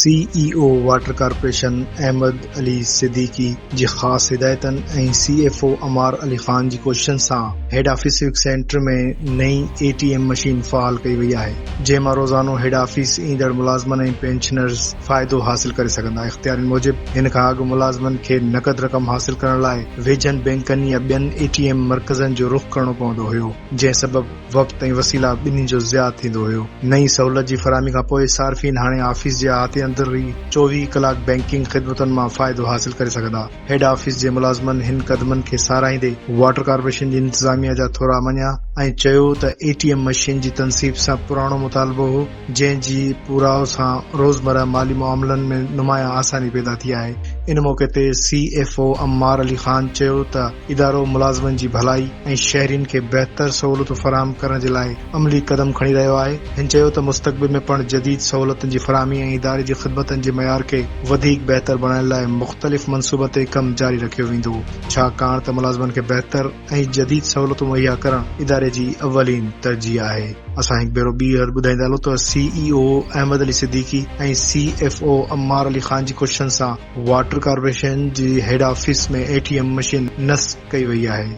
C E O water corporation Ahmed Ali Siddiqui جي خاص هدايتن ۽ C F O Ammar Ali Khan جي ڪوششن سان هيڊ آفيس سوڪ سينٽر ۾ نئين اي ٽي ايم مشين فعال ڪئي وئي آهي جنهن مان روزانو هيڊ آفيس ايندڙ ملازمن ۽ پينشنرز فائدو حاصل ڪري سگهندا. اختيارين موجب هن کان اڳ ملازمن کي نقد رقم حاصل ڪرڻ لاء ويجهن بئنڪن يا ٻين اي ٽي ايم مرڪزن جو رخ ڪرڻو پوندو هيو جنهن سبب وقت ۽ وسيلا ٻنهي جو ضياع ٿيندو هيو. نئين سهولت جي فراهمي کان پوء صارفين هاڻي آفيس جي احاطي اندر ئي 24 ڪلاڪ بئنڪنگ خدمتن مان فائدو حاصل ڪري سگهندا. هيڊ آفيس جي ملازمن هن قدمن کي ساراهيندي واٽر ڪارپوريشن جي انتظاميا جا ٿورا مڃيا ۽ چيو ته اي ٽي ايم مشين جي تنصيب سان پراڻو مطالبو هو جنهن جي پورائو سان روزمره مالي معاملن ۾ نمايان آساني پيدا ٿي آهي. ان موقعي تي C F O Ammar Ali Khan چيو ته ادارو ملازمن جي ڀلائي ۽ شهرين کي بهتر سهولتون فراهم ڪرڻ جي لاء عملي قدم کڻي رهيو آهي. هن چيو ته مستقبل ۾ پڻ جديد سهولتن جي فراهمي ۽ اداري جي خدمتن جي معيار کي وڌيڪ بهتر بڻائڻ لاء مختلف منصوبن تي ڪم جاري رکيو ويندو ڇاڪاڻ ته ملازمن کي بهتر ۽ جديد سهولتون مهيا ڪرڻ اداري جي اولين ترجيح آهي. اسان هڪ ڀيرو ٻيهر ٻڌائيندا هلون ته C E O Ahmed Ali Siddiqui ۽ C F O Ammar Ali Khan جي ڪوششن سان واٽر ڪارپوريشن جي head office ۾ A T M machine نصب ڪئي وئي آهي.